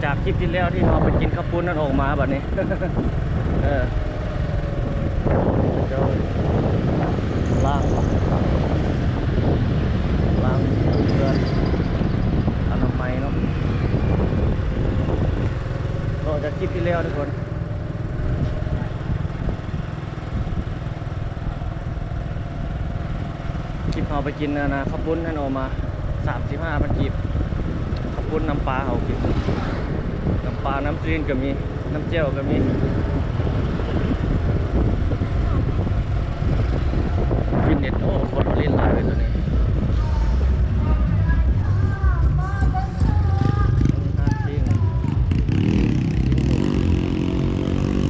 ຈາກຄລິບທີ່ແລ້ວທີ່ເຮົາໄປກິນເຂົ້າປຸ້ນນັ້ນອອກມາບັດນີ້ ເອີ ເຈົ້າ ລ້າງ ລ້າງເພື່ອອະນາໄມເນາະ ຕໍ່ຈາກຄລິບທີ່ແລ້ວທຸກຄົນ. ຄລິບເຮົາໄປກິນອັນນະ ເຂົ້າປຸ້ນຫັ້ນ ເອົາມາສາມສິບຫ້າພັນກີບ ເຂົ້າປຸ້ນນ້ຳປາເຮົາກິນ ນ້ຳປາ ນ້ຳຈືນກໍມີ ນ້ຳແຈ່ວກໍມີ ຟິດເນັດ ໂອ້ ຄົນມາຫຼິ້ນຫຼາຍເລີຍໂຕນີ້ ມີຮ້ານປີ້ງ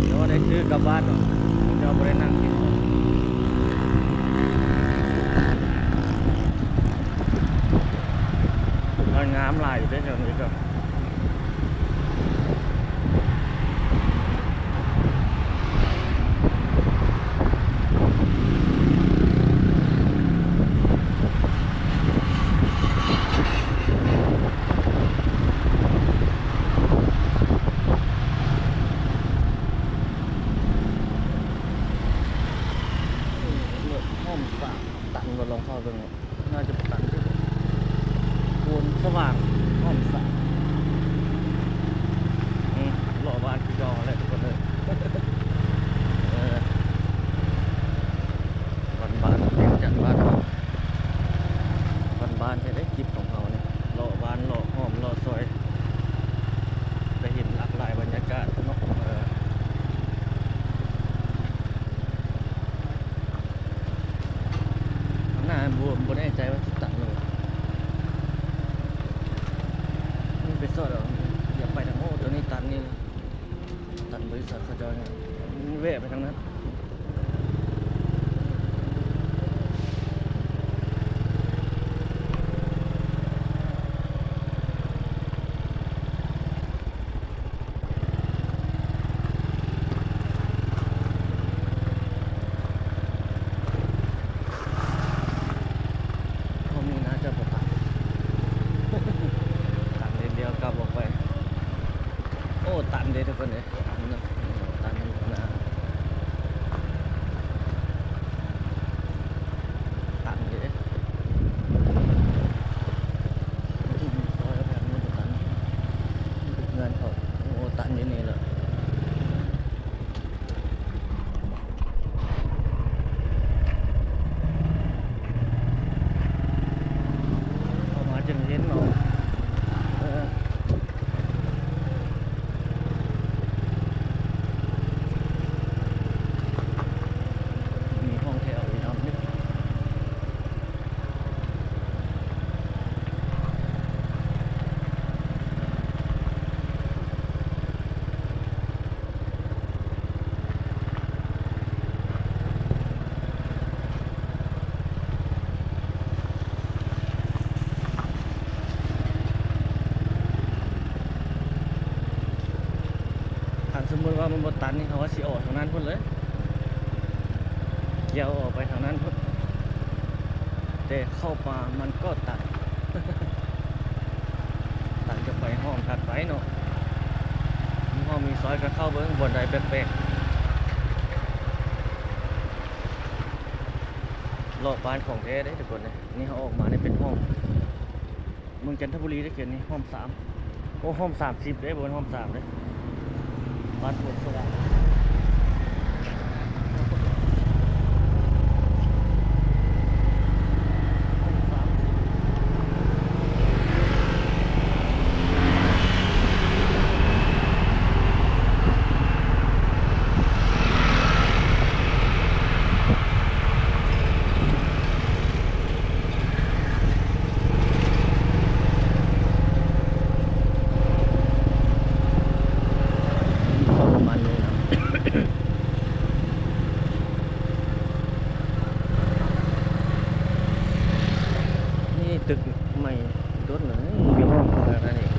ແຕ່ວ່າໄດ້ຊື້ກັບບ້ານເນາະ ເຈົ້າບໍ່ໄດ້ນັ່ງກິນ ມັນງາມຫຼາຍຢູ່ເດ້ແຖວນີ້ກໍ ເລີ່ມຫ້ອມສາມ ຕັນບໍ່ ລອງເຂົ້າເບິ່ງ ໜ້າຈະບໍ່ຕັນເດ້ ໂພນສະຫວ່າງ ຫ້ອມສາມ ອືມ ເລາະບ້ານຄືເກົ່າຫັ້ນແຫຼະທຸກຄົນເອີຍ ເອີ ບ້ານໆ ວຽງຈັນບ້ານເຮົາ ບ້ານໆ ແທ້ເດ້ ຄລິບຂອງເຮົານີ້ ເລາະບ້ານ ເລາະຫ້ອມ ເລາະຊອຍ ໄດ້ເຫັນຫຼາກຫຼາຍບັນຍາກາດເນາະ ເອີ. ຂ້າງໜ້າບໍ່ ບໍ່ແນ່ໃຈວ່າຊິຕັນບໍ່ ນີ້ໄປສອດເອົາ ຢາກໄປທາງ ໂອ້ ໂຕນີ້ຕັນນີ້ ຕັນບໍລິສັດເຂົາເຈົ້ານີ້ ແວະໄປທາງນັ້ນ. ພວກນີ້ໜ້າຈະບໍ່ຕັນ ຕັນເລນດຽວກັບອອກໄປ ໂອ້ ຕັນເດ້ທຸກຄົນເອີຍ ຕັນເນາະ ຕັນຢູ່ຂ້າງໜ້າ ຕັນເດ້ ຊອຍແບບນີ້ບໍ່ຕັນ ເຮືອນເຂົາ ໂອ້ ຕັນຢູ່ນີ້ແຫຼະ. ເຂົ້າມາຈຶ່ງເຫັນເນາະ ເອີ ມີຫ້ອງແຖວຢູ່ນຳນີ້. ຄັນສົມມຸດວ່າມັນບໍ່ຕັນນີ້ ເຮົາກໍຊິອອກທາງນັ້ນພຸ້ນເລີຍ ກ່ຽວອອກໄປທາງນັ້ນພຸ້ນ ແຕ່ເຂົ້າປ່າມັນກໍຕັນ ຕັນຈະໄປຫ້ອງຖັດໄປເນາະ ມີຫ້ອງມີຊອຍກໍເຂົ້າເບິ່ງ ບ່ອນໃດແປກໆ ເລາະບ້ານຂອງແທ້ເດ້ທຸກຄົນເດ້. ນີ້ເຮົາອອກມານີ້ເປັນຫ້ອມ ເມືອງຈັນທະບູລີເດ້ ເຂດນີ້ ຫ້ອມສາມ ໂອ້ ຫ້ອມສາມສິບເດ້ ບໍ່ແມ່ນຫ້ອມສາມເດ້ ບ້ານໂພນສະຫວ່າງ. ປະມານນີ້ເນາະ ນີ້ຕຶກໃໝ່ ດົນເລີຍ ມີຫ້ອງຂະໜາດນັ້ນອີກ.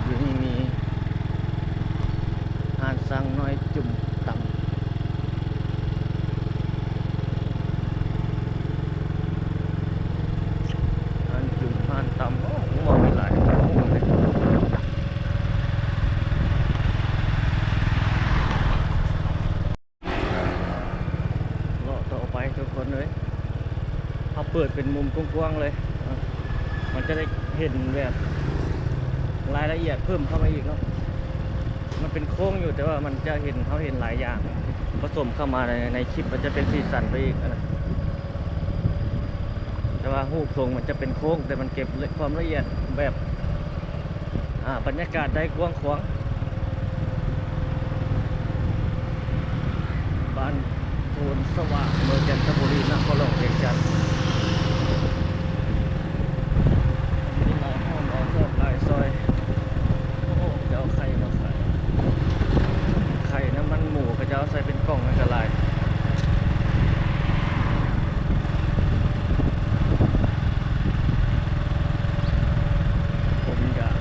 ຢູ່ນີ້ມີຮ້ານຊ່າງນ້ອຍຈຸ່ມຕຳ ເປີດເປັນມຸມກວ້າງໆເລີຍ ມັນຈະໄດ້ເຫັນແບບລາຍລະອຽດເພີ່ມເຂົ້າມາອີກເນາະ. ມັນເປັນໂຄ້ງຢູ່ ແຕ່ວ່າມັນຈະເຫັນ ເຮົາເຫັນຫຼາຍຢ່າງປະສົມເຂົ້າມາໃນ ໃນຄລິບ ມັນຈະເປັນສີສັນໄປອີກນະ. ແຕ່ວ່າຮູບຊົງມັນຈະເປັນໂຄ້ງ ແຕ່ມັນເກັບຄວາມລະອຽດແບບ ອ່າ ບັນຍາກາດໄດ້ກວ້າງຂວາງ. ບ້ານໂພນສະຫວ່າງ ເມືອງຈັນທະບູລີ ນະຄອນຫຼວງວຽງຈັນ. ມີຫຼາຍຮ້ານ ຫຼາຍຮ້ານ ຫຼາຍຊອຍ. ໂອ້ ເຂົາເຈົ້າເອົາໄຂ່ມາຂາຍ ໄຂ່ນ້ຳມັນໝູ ເຂົາເຈົ້າໃສ່ເປັນກ່ອງນັ້ນກໍຫຼາຍ. ຜົມຢາງ.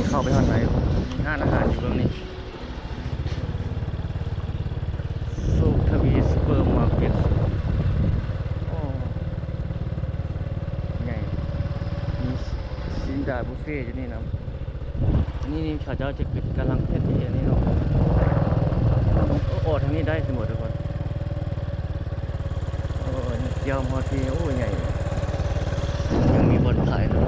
ເຂົ້າໄປທາງໃນ ມີຮ້ານອາຫານຢູ່ເບື້ອງນີ້ ໂຊກທະວີຊຸບເປີມາເກັດ. ໂອ້ ໃຫຍ່ ມີຊີ້ນດາບຸບເຟຢູ່ນີ້ນຳ. ອັນນີ້ນີ້ເຂົາເຈົ້າຈະກຳລັງເຮັດອີ່ຫຍັງນີ້ເນາະ. ອອກທາງນີ້ໄດ້ ສົມມຸດທຸກຄົນ. ໂອ້ ນີ້ກ່ຽວມາຮອດພີ້. ໂອ້ ໃຫຍ່ ຍັງມີບ່ອນຂາຍເນາະ.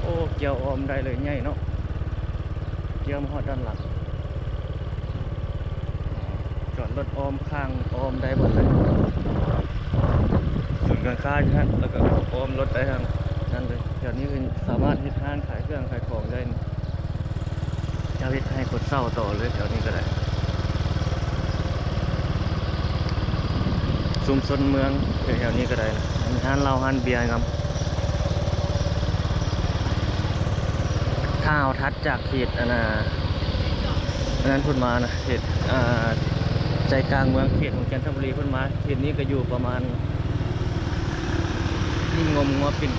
ໂອ້ ກ່ຽວອ້ອມໄດ້ເລີຍ ໃຫຍ່ເນາະ. ກ່ຽວມາຮອດດ້ານຫຼັງ ຈອດລົດອ້ອມຂ້າງ ອ້ອມໄດ້ໝົດເລີຍ. ສູນການຄ້າຢູ່ຫັ້ນ ແລ້ວກໍອ້ອມລົດໄດ້ທາງນັ້ນເລີຍ. ແຖວນີ້ຄືສາມາດເຮັດຮ້ານຂາຍເຄື່ອງຂາຍຂອງໄດ້. ເຈົ້າເຮັດໃຫ້ຄົນເຊົ່າຕໍ່ເລີຍ ແຖວນີ້ກໍໄດ້. ຊຸມຊົນເມືອງແຖວໆນີ້ກໍໄດ້ນະ ມີຮ້ານເຫຼົ້າຮ້ານເບຍນຳ. ຖ້າເຮົາຖັດຈາກເຂດ ອັນນ່າ ອັນນັ້ນພຸ້ນມານະ ເຂດ ອ່າ ໃຈກາງເມືອງ ເຂດຂອງຈັນທະບູລີພຸ້ນມາ ເຂດນີ້ກໍຢູ່ປະມານ ນີ້ງົມງົວປິ່ນ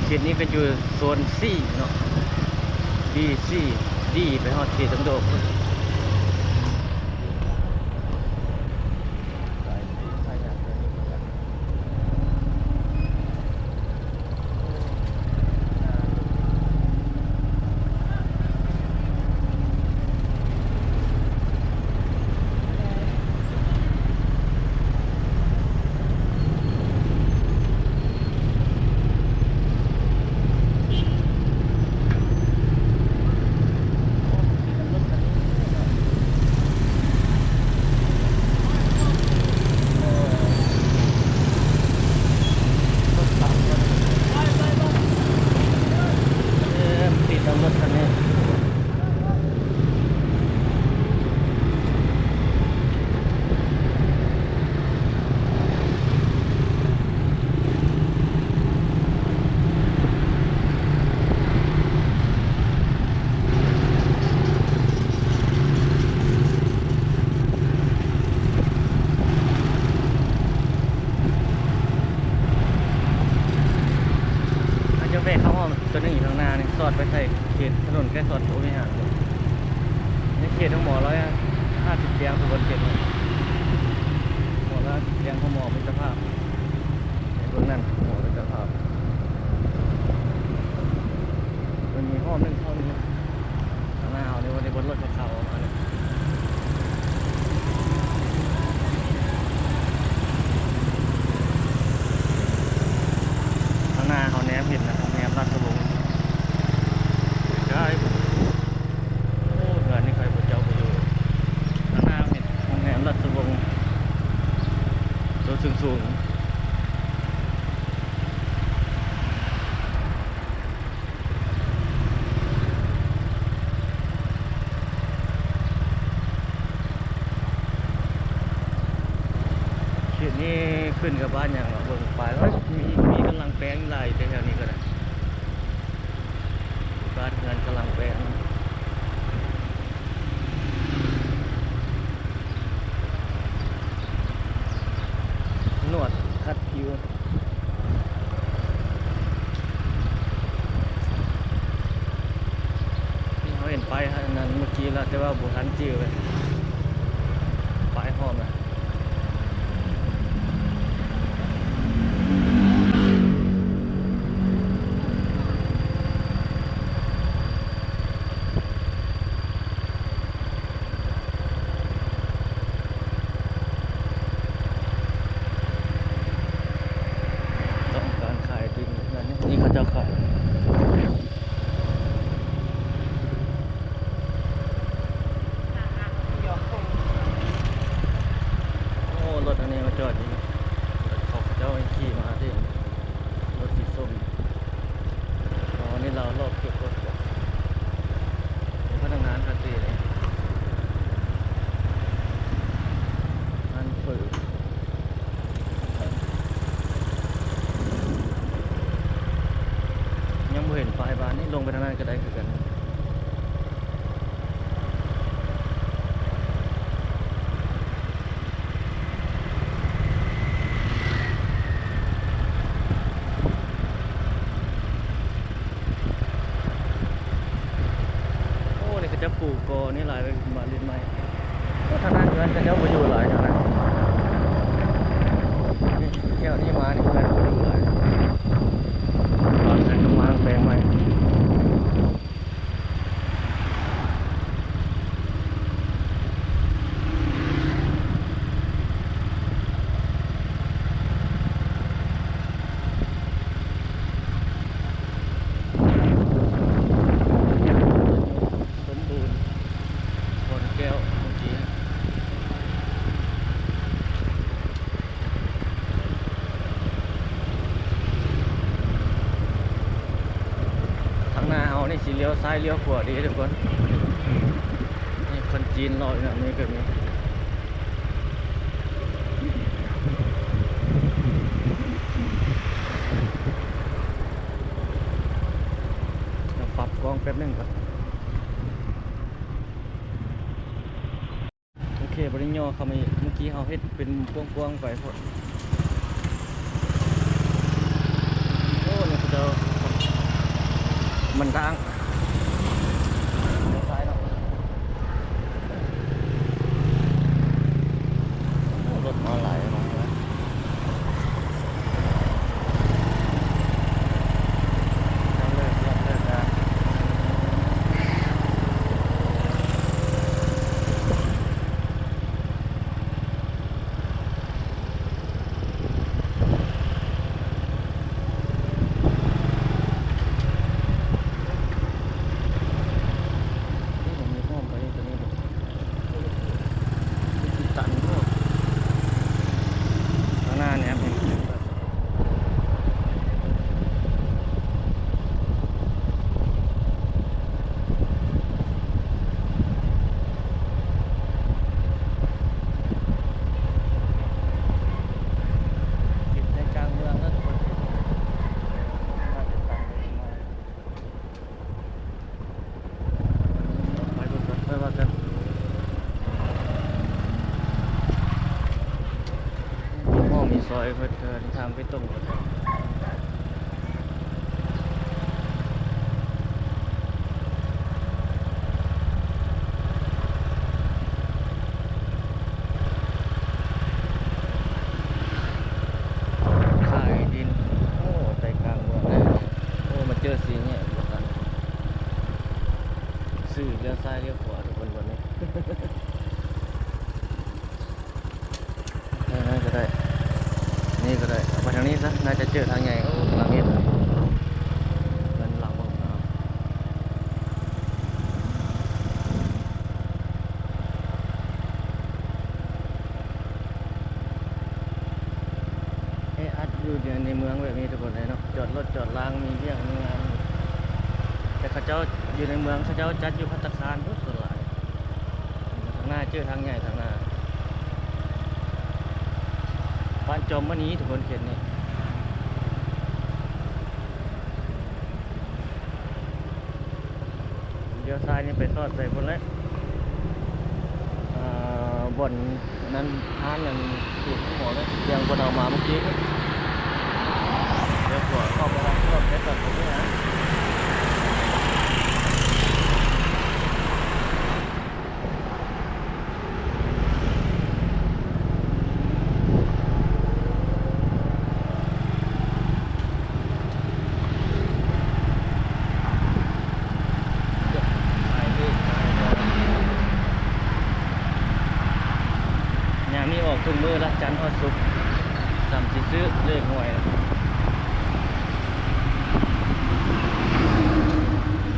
ເຂດນີ້ກໍຢູ່ໂຊນ C ເນາະ B C D ໄປຮອດເຂດດຳດົງພຸ້ນ. ເຮົາຈະແວະເຂົ້າຫ້ອງຕົວໜຶ່ງຢູ່ທາງໜ້ານີ້ ສອດໄປໃສ່ເຂດຖະໜົນໃກ້ສອດໂພວິຫານ ໃນເຂດໂຮງໝໍຮ້ອຍຫ້າສິບຕຽງ ຜູ້ຄົນເຈັບ ໂຮງໝໍຮ້ອຍຫ້າສິບຕຽງ ໂຮງໝໍມິດຕະພາບ. ໃນເບື້ອງນັ້ນ ໂອ້ ມິດຕະພາບ ມັນມີຫ້ອງໜຶ່ງເຂົ້ານີ້ ຂ້າງໜ້າເຮົານີ້ ວ່າໄດ້ບົນລົດເຂົາເຂົ້າມານີ້. ຂ້າງໜ້າເຮົາແນມເຫັນນະ ໂຮງແຮມລາຊະວົງ ໃກ້ໆ ໂອ້ ເຮືອນນີ້ໃຜບໍ່ເຈົ້າບໍ່ຢູ່. ຂ້າງໜ້າເຫັນໂຮງແຮມລາຊະວົງ ໂຕສູງໆ. ເຂດນີ້ຂຶ້ນກັບບ້ານຫຍັງເນາະ ເບິ່ງປ້າຍ. ເອີຍ ມີ ມີກຳລັງແປງຫຼາຍແຖວໆນີ້ກໍໄດ້ ບ້ານເຮືອນກຳລັງແປງ. ນວດຂັດຜິວ ທີ່ເຮົາເຫັນປ້າຍອັນນັ້ນເມື່ອກີ້ລະ ແຕ່ວ່າບໍ່ທັນຈື່ເລີຍ ປ້າຍຫ້ອງນະ. ນີ້ຫຼາຍເລີຍ ບ້ານຫຼິ້ນໃໝ່. ໂອ້ ທາງນັ້ນເຮືອນເຂົາເຈົ້າບໍ່ຢູ່ຫຼາຍທາງນັ້ນ. ນີ້ແຖວນີ້ມານີ້ເຮືອນບໍ່ຢູ່ຫຼາຍ. ຕອນເພິ່ນກຳລັງແປງໃໝ່. ສົມບູນ ບ່ອນແກ້ວເມື່ອກີ້. ທາງໜ້າເຮົານີ້ຊິລ້ຽວຊ້າຍລ້ຽວຂວາດີທຸກຄົນ. ນີ້ຄົນຈີນເລາະຢູ່ນີ້ກໍມີ. ປັບກ້ອງແປັບໜຶ່ງກ່ອນ. ໂອເຄ ບໍ່ໄດ້ຫຍໍ້ເຂົ້າມາອີກ. ເມື່ອກີ້ເຮົາເຮັດເປັນກວ້າງໆໄປໂພດ. ໂອ້ ນີ້ເຂົາເຈົ້າ ມັນທາງ ໂອ້ ລົດມາຫຼາຍເນາະ. ນີ້ມັນມີຫ້ອມໄປຕົວນີ້ບໍ່? ມັນຊິຕັນບໍ່? ຂ້າງໜ້າແນມເຫັນ. ໄປພຸ້ນກ່ອນ ຄ່ອຍວ່າກັນ. ມີຫ້ອງມີຊອຍເພິ່ນ ເດີນທາງໄປຕົງເພິ່ນ. ຂາຍດິນ. ໂອ້ ໃຈກາງເມືອງເລີຍ. ໂອ້ ມາເຈີສີ່ແຍກ ຊື່ລ້ຽວຊ້າຍລ້ຽວຂວາທຸກຄົນ ບ່ອນນີ້. ທາງນັ້ນກໍໄດ້ ນີ້ກໍໄດ້ ເອົາໄປທາງນີ້ຊະ ໜ້າຈະເຈີທາງໃຫຍ່. ໂອ້ ກຳລັງເຮັດ ເຮືອນຫຼັງບັກງາມ. ແອອັດຢູ່ໃນເມືອງແບບນີ້ທຸກຄົນເອີຍເນາະ ຈອດລົດຈອດລາງ ມີວຽກມີງານ. ແຕ່ເຂົາເຈົ້າຢູ່ໃນເມືອງ ເຂົາເຈົ້າຈັດຢູ່ພັດຕາຄານພຸ້ນສ່ວນຫຼາຍ. ທາງໜ້າເຈີທາງໃຫຍ່ທາງໜ້າ ບ້ານຈອມມະນີທຸກຄົນ ເຂດນີ້. ລ້ຽວຊ້າຍນີ້ໄປຕອດໃສ່ພຸ້ນແຫຼະ ເອີ ບ່ອນ ອັນນັ້ນ ຮ້ານນັ້ນ ທີ່ໝໍນັ້ນ ທີ່ເພິ່ນເອົາມາເມື່ອກີ້ນີ້. ລ້ຽວຂວາເຂົ້າໄປທາງ ເຂົ້າໄປຕອດໃສ່ພຸ້ນນະ. ຍາມນີ້ອອກທຸກມື້ລະ ຈັນຮອດສຸກ ສ່ຳຊິຊື້ເລກຫວຍ.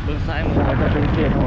ເບິ່ງຊ້າຍມື ເຂົາຈະເປັນເຂດຫໍ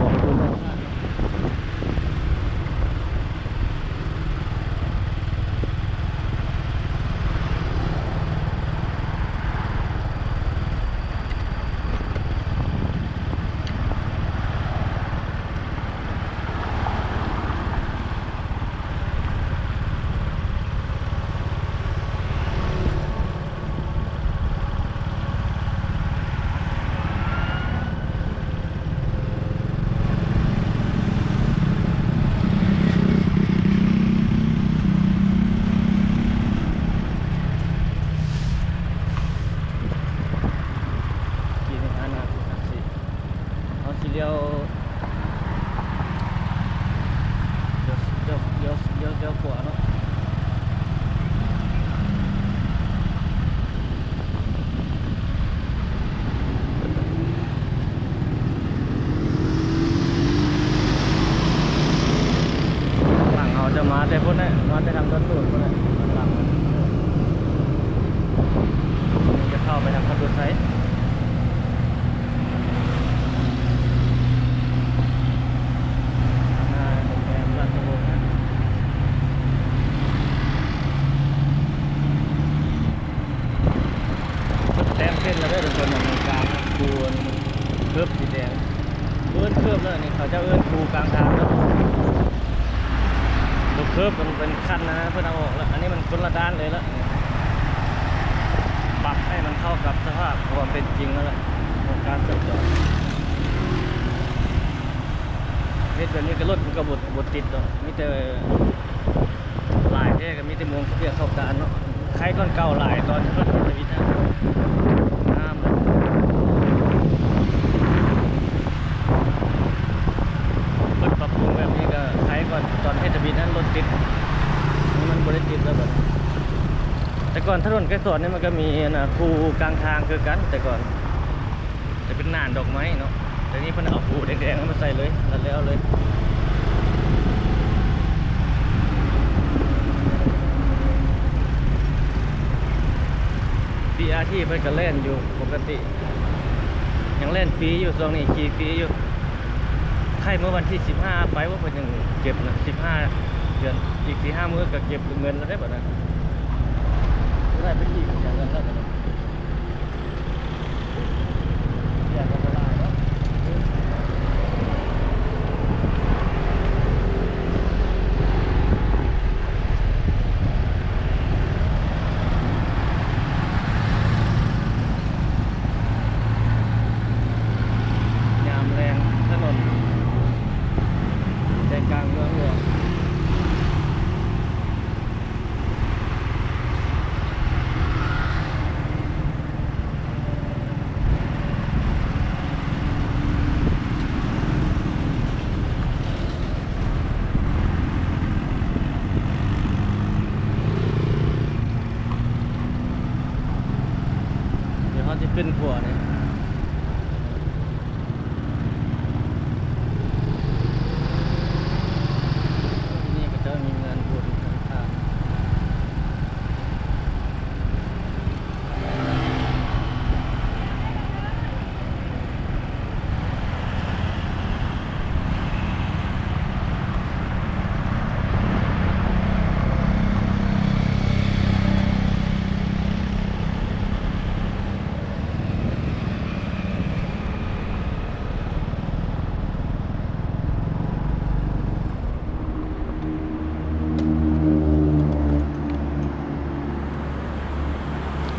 ລ້ຽວຂວາເນາະ. ຫຼັງເຮົາຈະມາແຕ່ພຸ້ນແຫຼະ ມາແຕ່ທາງດອນໜູນພຸ້ນແຫຼະ ຫຼັງຈະເຂົ້າໄປທາງປະຕູໄຊ. ໜ້າໂຮງແຮມລາຊະວົງນະ ເພິ່ນແຕ້ມເສັ້ນແລ້ວເດີ ທຸກຄົນ ເມືອງກາງ ຄູນເຄີບສີແດງ ເອີ້ນເຄີບແລ້ວ ອັນນີ້ເຂົາເຈົ້າເອີ້ນຄູກາງທາງເດີ. ໂຕເຄີບມັນເປັນຂັ້ນນະ ເພິ່ນເອົາອອກແລ້ວ ອັນນີ້ມັນຄົນລະດ້ານເລີຍລະ ປັບໃຫ້ມັນເຂົ້າກັບສະພາບຄວາມເປັນຈິງແລ້ວລະ ຂອງການສັນຈອນ. ເຮັດແບບນີ້ກໍລົດມັນກໍບໍ່ ບໍ່ຕິດດອກ ມີແຕ່ຫຼາຍແທ້ກໍມີແຕ່ໂມງເຂົ້າວຽກເຂົ້າການເນາະ ໄຄກ່ອນເກົ່າຫຼາຍ ຕອນເພິ່ນເຮັດທະວິດຫັ້ນ ງາມເລີຍ. ເພິ່ນປັບປຸງແບບນີ້ກໍໄຄກ່ອນ ຕອນເຮັດທະວິດຫັ້ນລົດຕິດ ນີ້ມັນບໍ່ໄດ້ຕິດແລ້ວບັດນີ້. ແຕ່ກ່ອນຖະໜົນໄກສອນນີ້ມັນກໍມີອັນນ່າ ຄູກາງທາງຄືກັນ ແຕ່ກ່ອນຈະເປັນໜານດອກໄມ້ເນາະ ດຽວນີ້ເພິ່ນເອົາພູແດງໆມາໃສ່ເລີຍ ແລ້ວແລ້ວເລີຍ. ບີອາທີ ເພິ່ນກໍແລ່ນຢູ່ປົກກະຕິ ຍັງແລ່ນຟຣີຢູ່ ຊ່ວງນີ້ຂີ່ຟຣີຢູ່. ໄຄເມື່ອວັນທີສິບຫ້າໄປ ວ່າເພິ່ນຍັງເກັບນະ ສິບຫ້າເດືອນ ອີກສີ່ຫ້າມື້ກໍເກັບເງິນແລ້ວເດ້ບັດນັ້ນ ບໍ່ໄດ້ໄປອີກຫຍັງເງິນແລ້ວບັດນີ້. ຍາມແລງ ຖະໜົນໃຈກາງເມືອງຫຼວງ. ດຽວເຮົາຈະຂຶ້ນຂົວນີ້ ທີ່ນີ້ເຂົາເຈົ້າມີງານບຸນທານ.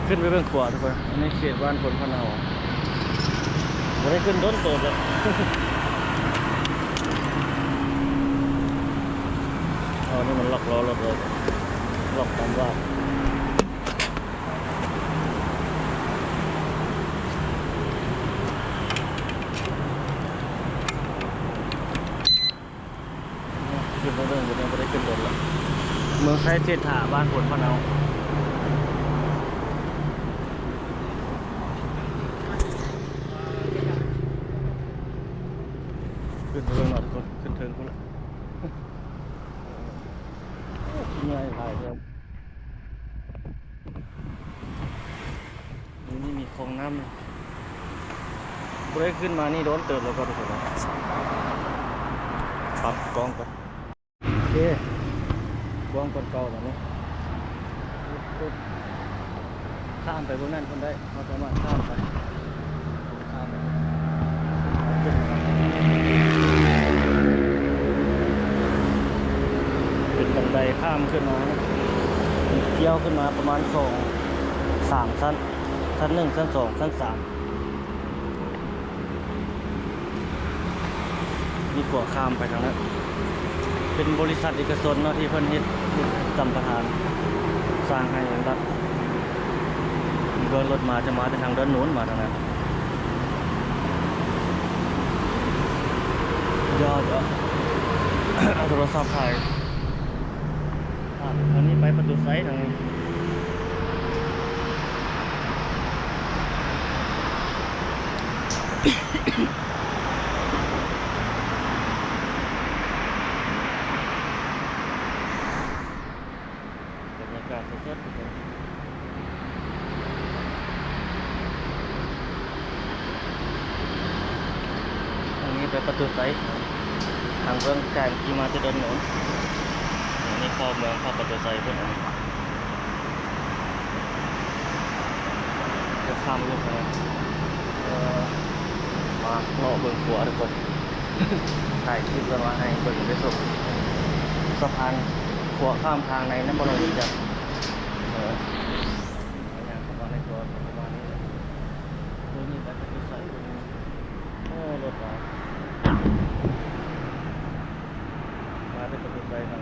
ຂຶ້ນໄປເບິ່ງຂົວທຸກຄົນ ອັນນີ້ເຂດບ້ານໂພນພະເນົາ ບໍ່ໄດ້ຂຶ້ນດົນເຕີບແລ້ວ. ເອົາ ນີ້ມັນລັອກລໍ້ລົດເລີຍ ລັອກຕາມບ້ານ. ຂຶ້ນມາເບິ່ງ ບໍ່ໄດ້ ບໍ່ໄດ້ຂຶ້ນດົນລະ ເມືອງໄຊເສດຖາ ບ້ານໂພນພະເນົາ. ຂຶ້ນໄປເບິ່ງເນາະທຸກຄົນ ຂຶ້ນເທິງພຸ້ນລະ ໂອ້ ເໝື່ອຍຫຼາຍແທ້. ນີ້ ນີ້ມີຄອງນ້ຳ ບໍ່ໄດ້ຂຶ້ນມານີ້ດົນເຕີບແລ້ວກໍທຸກຄົນ ປັບກ້ອງກ່ອນ ໂອເຄ ກວ້າງກວ່າເກົ່າບັດນີ້ ຂ້າມໄປເບື້ອງນັ້ນພຸ້ນໄດ້ ເຮົາສາມາດຂ້າມໄປ ຂ້າມໄປ ເປັນບັນໄດຂ້າມຂຶ້ນມາ ກ້ຽວຂຶ້ນມາປະມານສອງ ສາມຊັ້ນ ຊັ້ນໜຶ່ງ ຊັ້ນສອງ ຊັ້ນສາມ ມີຂົວຂ້າມໄປທາງນັ້ນ ເປັນບໍລິສັດເອກະຊົນເນາະ ທີ່ເພິ່ນເຮັດສຳປະທານ ສ້າງໃຫ້ລັດ ເບິ່ງລົດມາ ຈະມາແຕ່ທາງດ້ານໂນ້ນ ມາທາງນັ້ນ ດຽວເອົາໂທລະສັບຖ່າຍ. ທາງນີ້ໄປປະຕູໄຊທາງນີ້. ບັນຍາກາດສົດໆ ທາງນີ້ໄປປະຕູໄຊ ທາງເບື້ອງກາງທີ່ມາແຕ່ດອນໂນນ. ອັນນີ້ເຂົ້າເມືອງ ເຂົ້າປະຕູໄຊພຸ້ນ. ຈະຂ້າມລົງໄປ ເອີ ມາເລາະເບິ່ງຂົວທຸກຄົນ ຖ່າຍຄລິບແລ້ວມາໃຫ້ເບິ່ງໄດ້ຊົມ ສະພານຂົວຂ້າມທາງໃນນະ ບໍ່ໄດ້ຮູ້ຈັກ ເອີ ຍ່າງເຂົ້າມາໃນຕົວກໍປະມານນີ້ແຫຼະ. ໂຕນີ້ໄປປະຕູໄຊ ໂອ້ ລົດຫຼາຍ. ມາແຕ່ປະຕູໄຊເນາະ.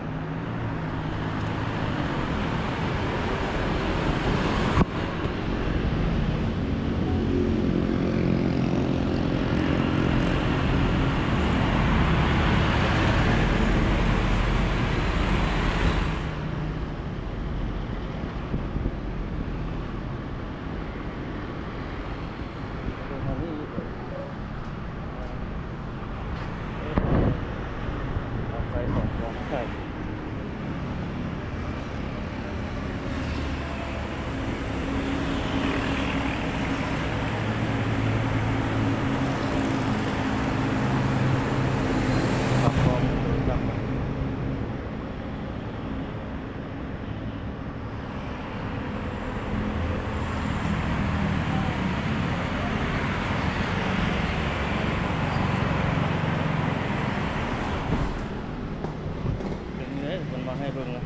ເປັນນີ້ເດ້ ເພິ່ນມາໃຫ້ເບິ່ງນະ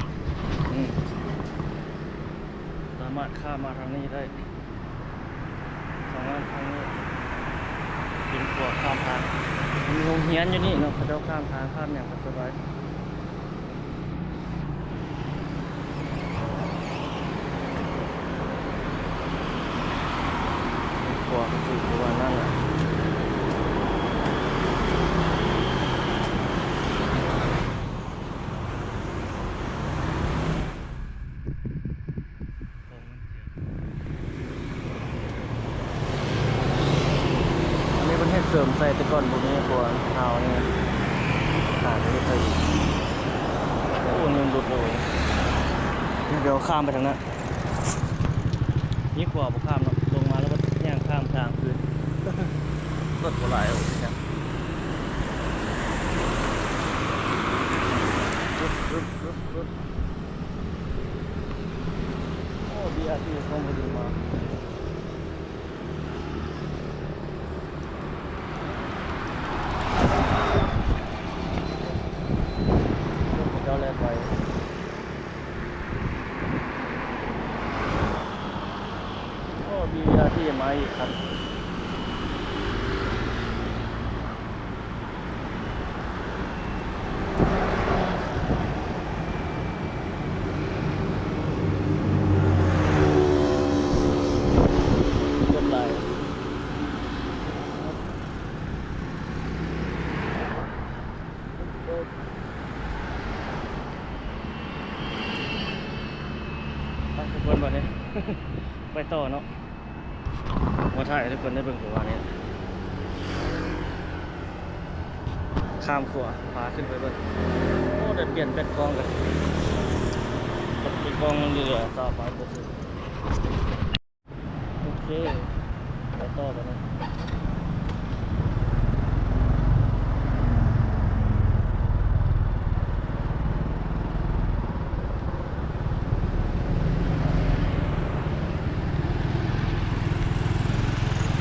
ອືມ ສາມາດຂ້າມມາທາງນີ້ໄດ້. ທາງນັ້ນທາງນີ້ເປັນຂົວຂ້າມທາງ ມີໂຮງຮຽນຢູ່ນີ້ເນາະ ເຂົາເຈົ້າຂ້າມທາງຂ້າມຫຍັງກໍສະບາຍ. ຂົວກໍສູງປະມານນັ້ນແຫຼະ. ອັນນີ້ເພິ່ນເຮັດເສີມໃສ່ ແຕ່ກ່ອນບໍ່ມີຂົວທາວນີ້ ຫາເຮັດໃສ່ອີກ. ໂອ້ ນີ້ມັນຫຼຸດເລີຍ ດຽວຂ້າມໄປທາງນັ້ນ. ມີຂົວບໍ່ຂ້າມເນາະ ລົງມາແລ້ວກໍຍ່າງຂ້າມທາງຄືນ ລົດບໍ່ຫຼາຍ ໂອ້ຍ ໂອ້ ບີອາທີ ຂອງບໍ່ດີມາ. ເຂົາເຈົ້າແລ່ນໄວ. ໂອ້ ບີອາທີ ມາອີກຄັນ. ລົດຫຼາຍ. ໄປທຸກຄົນ ບັດນີ້ໄປຕໍ່ເນາະ. ມາຖ່າຍໃຫ້ທຸກຄົນໄດ້ເບິ່ງປະມານນີ້ ຂ້າມຂົວ ພາຂຶ້ນໄປເບິ່ງ. ໂອ້ ໄດ້ປ່ຽນແບັດກ້ອງກັນ ແບັດກ້ອງມັນເຫຼືອຊາວປາຍເປີເຊັນ. ໂອເຄ ໄປຕໍ່ບັດນີ້.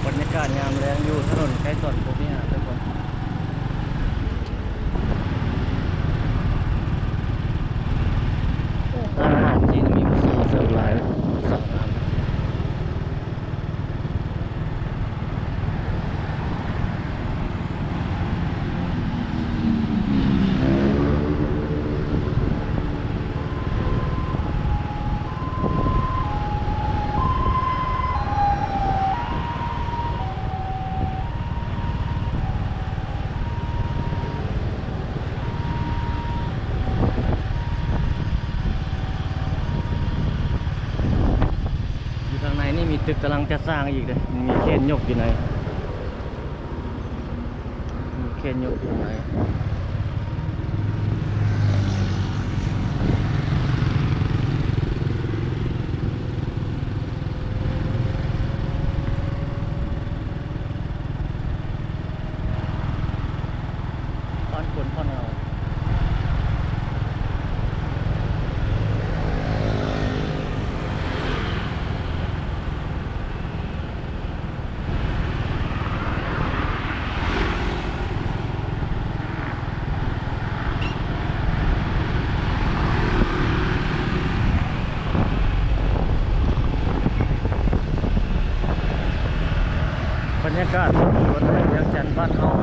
ບັນຍາກາດຍາມແລງຢູ່ຖະໜົນໄກສອນພົມວິຫານ ທຸກຄົນ. ໂອ້ ຮ້ານອາຫານຈີນມີຜູ້ສາວເສີບຫຼາຍ ສາວງາມ. ໂ ຕຶກກຳລັງຈະສ້າງອີກເດ້ ມີເຄນຍົກຢູ່ໃນ ມີເຄນຍົກຢູ່ໃນ. ບັນຍາກາດສົດໆ ໃນວຽງຈັນບ້ານເຮົາ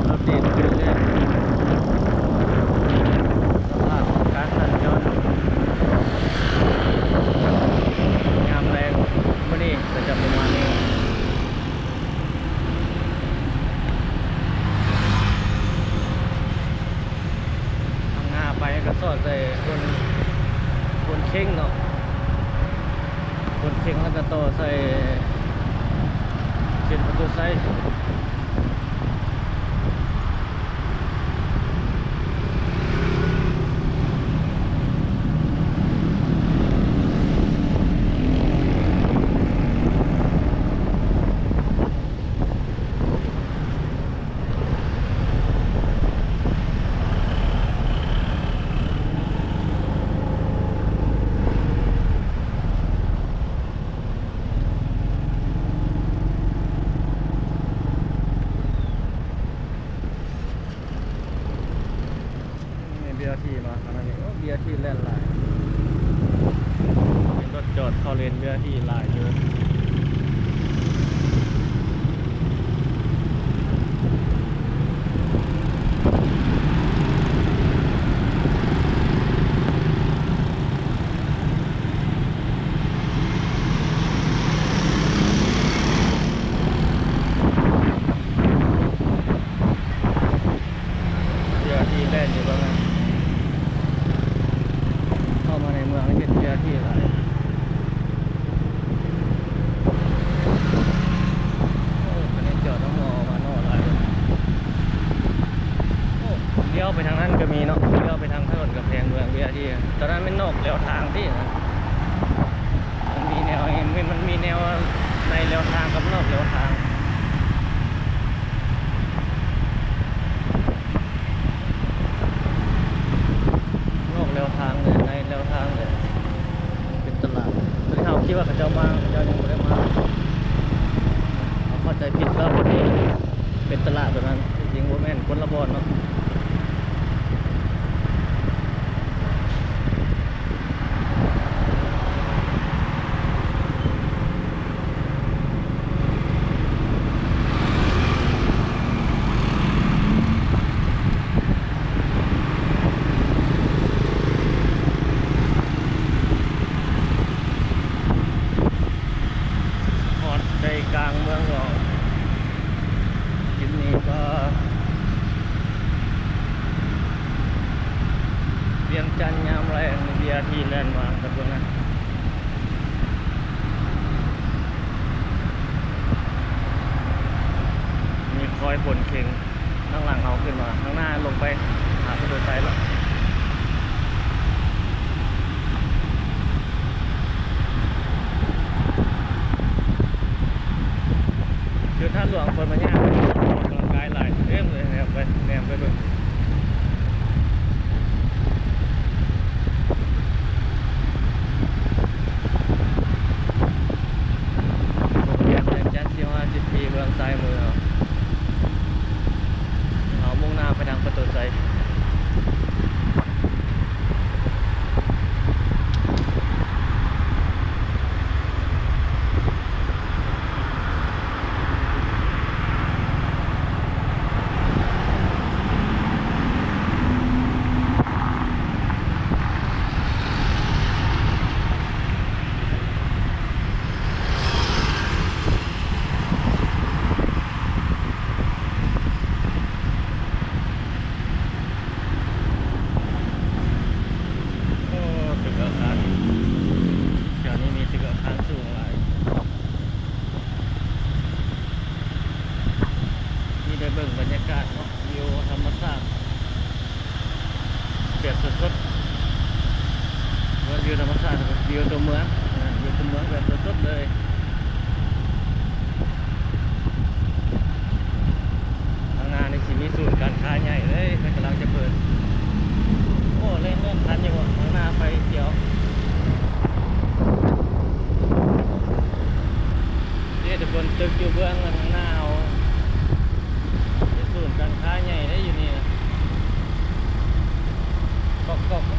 ລົດຕິດຢູ່ເລີຍ ສະພາບການສັນຈອນຍາມແລງມື້ນີ້ກະຈະປະມານນີ້. ທາງໜ້າໄປກະສອດໃສ່ໂພນ ໂພນເຄັງເນາະ ໂພນເຄັງແລ້ວກະຕໍ່ໃສ່ເຂດປະຕູໄຊ. ມີບີອາທີມາຂະໜາດນີ້ ໂອ້ ບີອາທີແລ່ນຫຼາຍ ມີລົດຈອດເຂົ້າເລນບີອາທີຫຼາຍຢູ່. ເຈົ້າໜ້າທີ່ແລ່ນຢູ່ເບິ່ງນະ ເຂົ້າມາໃນເມືອງເຮັດເຈົ້າໜ້າທີ່ຫຼາຍ. ໂອ້ ອັນນີ້ຈອດນຳ ເອົາມານອກຫຼາຍ. ໂອ້ ລ້ຽວໄປທາງນັ້ນກະມີເນາະ ລ້ຽວໄປທາງຖະໜົນກຳແພງເມືອງເວຍທີ ຕອນນັ້ນແມ່ນນອກແລວທາງຕິ ມັນມີແນວ ມັນມີແນວໃນແລວທາງກັບນອກແລວທາງ. ນອກແລວທາງເລີຍ ໃນແລວທາງເລີຍ ເປັນຕະຫຼາດ. ຕົວນີ້ເຮົາຄິດວ່າເຂົາເຈົ້າມາ ເຂົາເຈົ້າຍັງບໍ່ໄດ້ມາ ເຮົາເຂົ້າໃຈຜິດແລ້ວ ເປັນຕະຫຼາດຕົວນັ້ນ ທີ່ຈິງບໍ່ແມ່ນ ຄົນລະບ່ອນເນາະ. ຮອດໃຈກາງເມືອງແລ້ວ. ຄລິບນີ້ກະ ວຽງຈັນຍາມແລງ ເວຍທີແລ່ນມາ ຕະໂກນນະ ມີຄອຍຂົນເຄັງ ທາງຫຼັງເຮົາຂຶ້ນມາ ທາງໜ້າລົງໄປຫາປະຕູໄຊແລ້ວ. ຢູ່ທາດຫຼວງເພິ່ນມາຍ່າງອອກກຳລັງກາຍຫຼາຍເຕັມເລີຍ ແນມໄປ ແນມໄປເບິ່ງ ໂຮງຮຽນວຽງຈັນສິບຫ້າ ສິບສີ່ ເບື້ອງຊ້າຍມືເຮົາ. ສດໆ ເບິ່ງວິວທຳມະຊາດ ວິວຕົວເມືອງ ເອີ ວິວຕົວເມືອງແບບສົດໆເລີຍ. ທາງໜ້ານີ້ຊິມີສູນການຄ້າໃຫຍ່ເລີຍ ເພິ່ນກຳລັງຈະເປີດ. ໂອ້ ແລ່ນ ແລ່ນທັນຢູ່ບໍ່? ທາງໜ້າໄຟຂຽວເດ້ທຸກຄົນ. ຕຶກຢູ່ເບື້ອງທາງໜ້າເຮົາ ເປັນສູນການຄ້າໃຫຍ່ເດ້ຢູ່ນີ້ນະ ກອກໆ.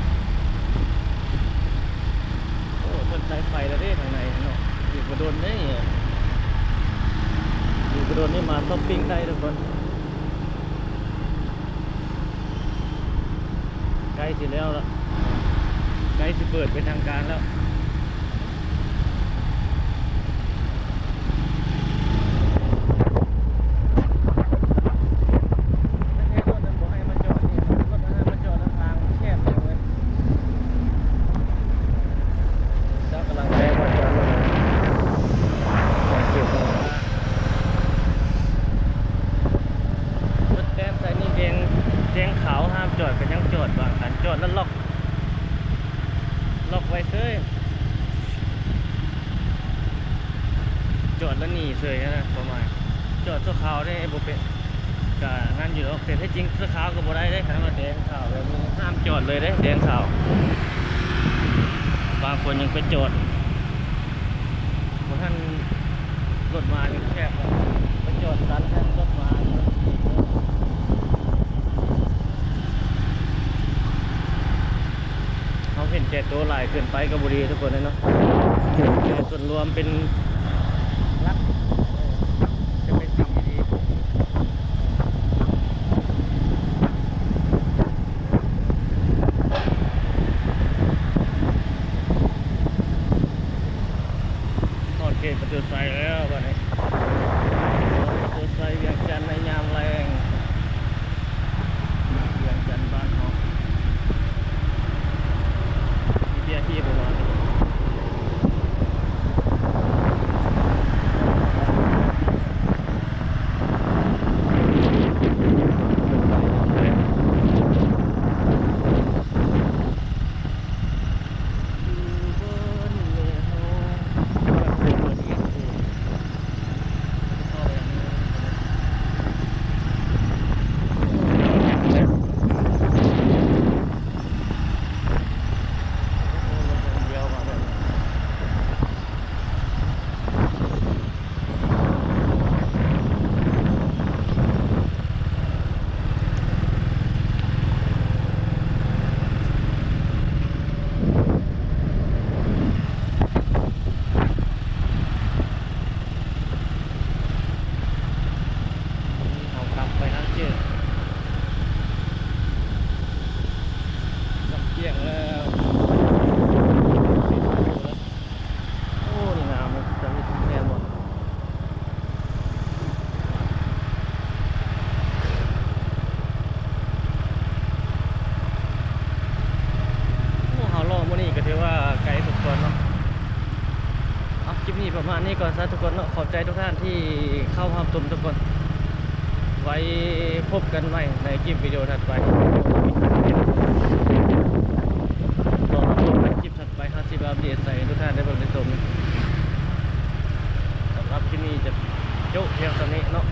ໂອ້ ເພິ່ນໃຊ້ໄຟແລ້ວເດ້ທາງໃນເນາະ. ອີກບໍ່ດົນເດ້ ອີກບໍ່ດົນນີ້ມາຊັອບປິງໄດ້ທຸກຄົນ. ໃກ້ຊິແລ້ວລະ ໃກ້ຊິເປີດເປັນທາງການແລ້ວ. ເພິ່ນແຕ້ມໃສ່ນີ້ແດງ ແດງຂາວ ຫ້າມຈອດກໍຍັງຈອດ ບາງຄັນຈອດແລ້ວລັອກ ລັອກໄວ້ເສີຍ ຈອດແລ້ວໜີເສີຍຫັ້ນນະ ປະມານຈອດຊົ່ວຄາວເດ້ ບໍ່ເປັນ ກະນັ້ນຢູ່ດອກ ແຕ່ແທ້ຈິງຊົ່ວຄາວກໍບໍ່ໄດ້ເດ້ ຄັນວ່າແດງຂາວແບບນີ້ຫ້າມຈອດເລີຍເດ້ ແດງຂາວ. ບາງຄົນຍັງໄປຈອດ ບໍ່ທັນລົດມາຍັງແຄບ ໄປຈອດຕັນແທ້ລົດມາ. ເຮົາເຫັນແກ່ໂຕຫຼາຍເກີນໄປກໍບໍ່ດີທຸກຄົນເນາະ ເຫັນແກ່ສ່ວນລວມເປັນຫຼັກ ຈະເປັນສິ່ງທີ່ດີ. ຮອດເຂດປະຕູໄຊແລ້ວບັດນີ້ ປະຕູໄຊວຽງຈັນໃນຍາມແລງ ວຽງຈັນບ້ານເຮົາ ມີເວຍທີບໍ່ວະ? ເຮົາກັບໄປທາງເຈີ ກັບກ້ຽງແລ້ວ. ໂອ້ ນີ້ງາມເນາະ ຈະເຮັດແມ່ນບໍ່? ໂອ້ ເຮົາເລາະມື້ນີ້ກໍຖືວ່າໄກສົມຄວນເນາະ. ເອົາ ຄລິບນີ້ປະມານນີ້ກ່ອນຊະທຸກຄົນເນາະ. ຂອບໃຈທຸກທ່ານທີ່ເຂົ້າຮັບຊົມທຸກຄົນ. ໄວ້ພົບກັນໃໝ່ໃນຄລິບວິດີໂອຖັດໄປ. ລໍຮັບຊົມໃນຄລິບຖັດໄປ ເຮົາຊິມາອັບເດດໃຫ້ທຸກທ່ານໄດ້ເບິ່ງໄດ້ຊົມ. ສຳລັບຄລິບນີ້ຈະໂຈະພຽງສ່ຳນີ້ເນາະ.